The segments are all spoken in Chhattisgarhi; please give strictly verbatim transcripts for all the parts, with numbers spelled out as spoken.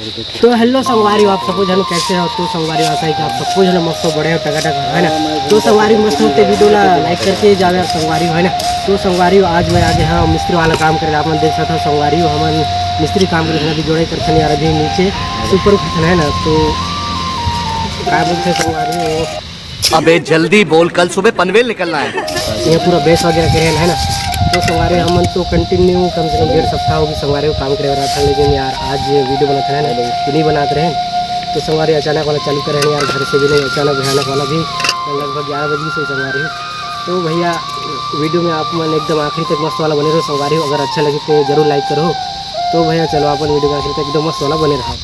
तो hello संगवारी हो, आप सबो झन कैसे हो? तो संगवारी हो, आशा है कि आप सबो झन मस्त हो, बड़े हो, टकाटक हो, है ना? तो संगवारी हो, मस्त हो ते video ला like करके जावे यार संगवारी हो, है ना? तो संगवारी हो, आज मैं आ गे हंव मिस्त्री वाला काम करे, आप मन देख सकत हो संगवारी हो, हमन मिस्त्री काम करे अभी जोड़े करथन यार, अभी नीचे ऊपर उठथन, है ना? तो का बोलथे संगवारी हो, अबे जल्दी बोल, कल सुबह पनवेल निकलना है। ये पूरा बेस वगैरह करे है ना, तो संगवारी हो हमन तो continue कम से कम डेढ़ सप्ताह होगे संगवारी हो काम करे बर रहिथन, लेकिन यार आज ये video बनात रहे ना, तो नहीं बनात रहे। तो संगवारी हो अचानक वाला चालू करे हैं यार, घर से भी नहीं, अचानक भयानक वाला भी, लगभग ग्यारह बजे से संगवारी हो। तो भैया video में आप मन एकदम आखिरी तक मस्त वाला बने रहो संगवारी हो, अगर अच्छा लगे तो जरूर like करो। तो भैया चलो अपन video में आखिरी तक एकदम मस्त वाला बने रहो।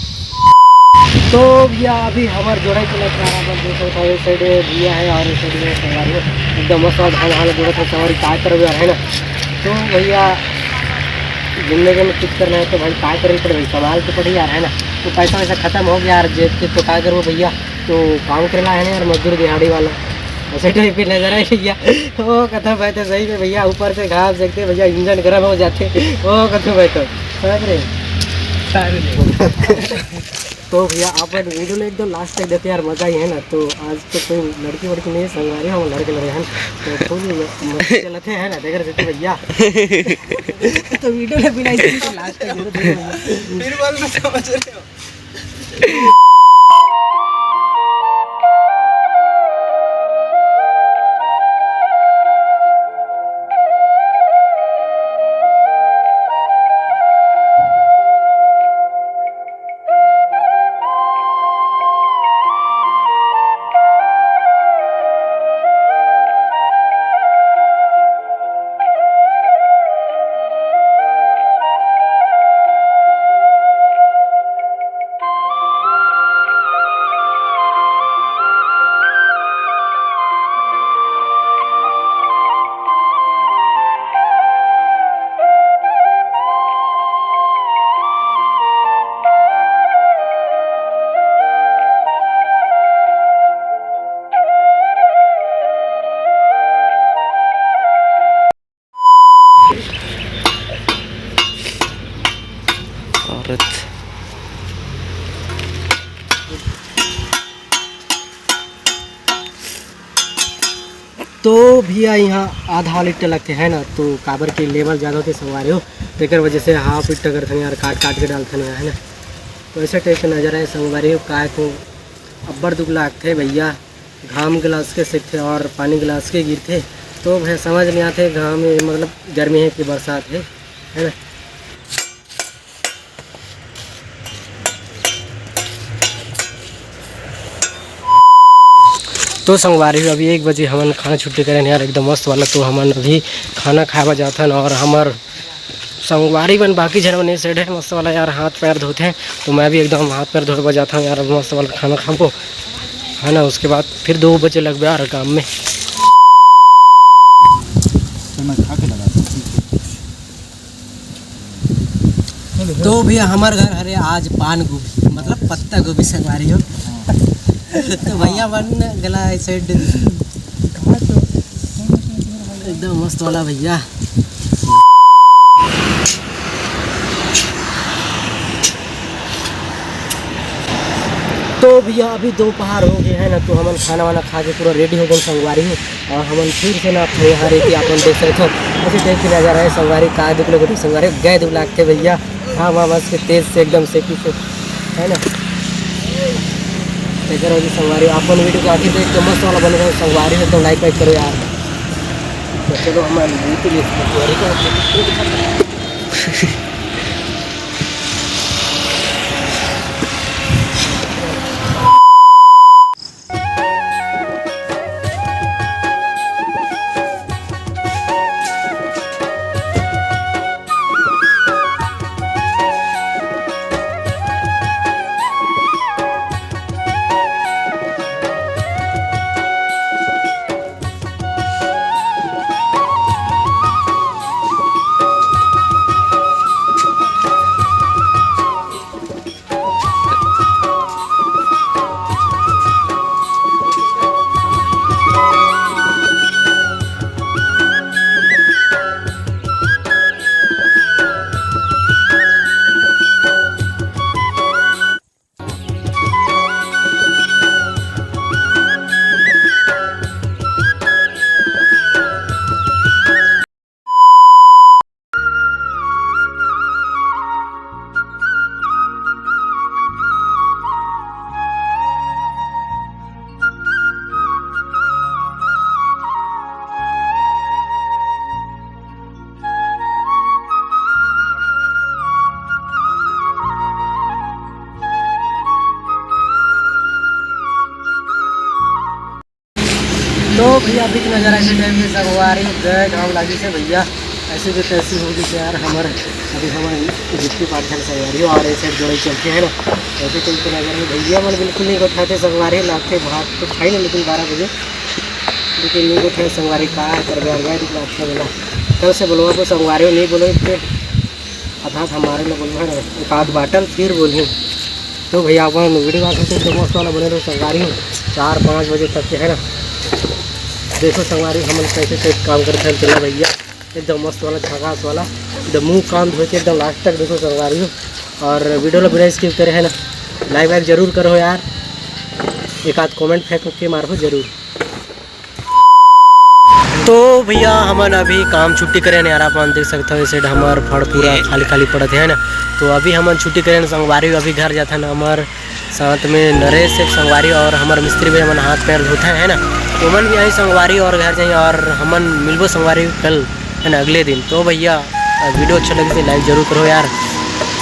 तो भैया अभी हमर जोड़े चलत रहा, अपन दूसरे साइड, साइड में भैया है और इस साइड में संगवारी हो। एकदम मस्त वाला धान हाल जोड़त है संगवारी, का करबे यार, है ना? तो भैया जिंदगी में कुछ करना है तो भाई का करे पड़े भाई, कमाल के पड़े यार, है ना? तो पैसा वैसा खत्म हो गया यार जेब के, तो का करबो भैया? तो काम करना है ना यार, मजदूर दिहाड़ी वाला, ऐसे टाइप के नजर आए भैया। वो कथा भाई तो सही में भैया, ऊपर से घास देखते भैया, इंजन गर्म हो जाते। वो कथा भाई तो समझ रहे? तो भैया अपन video में एकदम last तक देते यार, मजा ही है ना। तो आज तो कोई लड़की वड़की नहीं है संगवारी, हम लड़के लड़के हैं, तो full मस्ती चलते हैं ना, देख रहे थे भैया। तो video में बिना इसी last तक जरूर देखो भैया। फिर बोल तो समझ रहे हो। औरत। तो भैया यहाँ आधा लीटर लगते है ना, तो काबर के लेवल ज़्यादा होते संगवारी हो, तेकर वजह से हाफ लीटर करथन यार, काट काट के डालथन यार, है ना। तो ऐसे टाइप के नज़र आए संगवारी हो, काय को अब्बड़ दुख लागथे भैया। घाम गिलास के सेकथे और पानी गिलास के गिरथे, तो भैया समझ नहीं आते घाम में, मतलब गर्मी है कि बरसात है, है ना। तो संगवारी हो, अभी एक बजे हमन खाना छुट्टी करेन यार, एकदम मस्त वाला। तो हमन अभी खाना खाए बर जाथन और हमर संगवारी मन बाकी झन मन ए side है मस्त वाला यार, हाथ पैर धोथे। तो मैं भी एकदम हाथ पैर धोए बर जाथन यार, मस्त वाला खाना खाबो, है ना। उसके बाद फिर दो बजे लगबे यार काम में। तो मैं खा के लगा दूँ। तो भैया हमर घर हरे आज पान गोभी, मतलब पत्ता गोभी संगवारी हो। तो भैया मन गला side एकदम मस्त वाला भैया। तो भैया अभी दोपहर हो गए है ना, तो हमन खाना वाना खा के पूरा ready हो गए संगवारी हो। और हमन फिर से ना अपने यहाँ रहती आप लोग देख सकते हो, ऐसे टाइप की नज़र आए संगवारी, का दुख लगे संगवारी, गए दुख लागते भैया। हाँ, हाँ, बस के तेज से एकदम सेकी से, है ना। तेकर वजह संगवारी अपन video को आखिर तक एकदम मस्त वाला बने रहो संगवारी, एकदम like वाइक करो यार। तो चलो हम भैया, अभी के नजारा ऐसे टाइप के संगवारी गए घाम लागी से भैया, ऐसे भी तैसी हो गई यार। हमर अभी हमर जितनी पार्टनर संगवारी हो और ऐसे जोड़े चलते हैं ना, ऐसे टाइप के नजारा है भैया। मन बिल्कुल नहीं उठाते संगवारी, लाते भात तो खाई ना, लेकिन बारह बजे लेकिन नहीं उठे संगवारी का कर गया गया दिख लाते बोला। तब से बोलवा को संगवारी नहीं बोले थे, आधा हमारे लोग बोलवा है ना, एक आध बाटल फिर बोली। तो भैया अपन वीडियो बात होते तो मस्त वाला बने रहो संगवारी हो, चार पाँच बजे तक के है ना। देखो संगवारी हमन कैसे कैसे काम करते हैं चलो भैया, एकदम मस्त वाला झकास वाला, एकदम मुंह कान धो के एकदम लास्ट तक देखो संगवारी हो। और वीडियो ला बिना स्किप करे है ना, लाइक वाइक जरूर करो यार, एक आध कमेंट फेंक के मारो जरूर। तो भैया हमन अभी काम छुट्टी करे हन यार, अपन देख सकत हो ऐसे हमर फड़ पूरा खाली खाली पड़त है ना। तो अभी हमन छुट्टी करे हन संगवारी, अभी घर जाथन हमर साथ में नरेश एक संगवारी और हमर मिस्त्री भी हमन हाथ पैर धोथे है ना। तो ओमन भी आई संगवारी और घर जाई और हमन मिलबो संगवारी कल है ना अगले दिन। तो भैया वीडियो अच्छा लगे तो लाइक जरूर करो यार।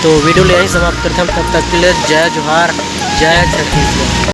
तो वीडियो ले यहीं समाप्त करते हैं, तब तक के लिए जय जोहार, जय छत्तीसगढ़।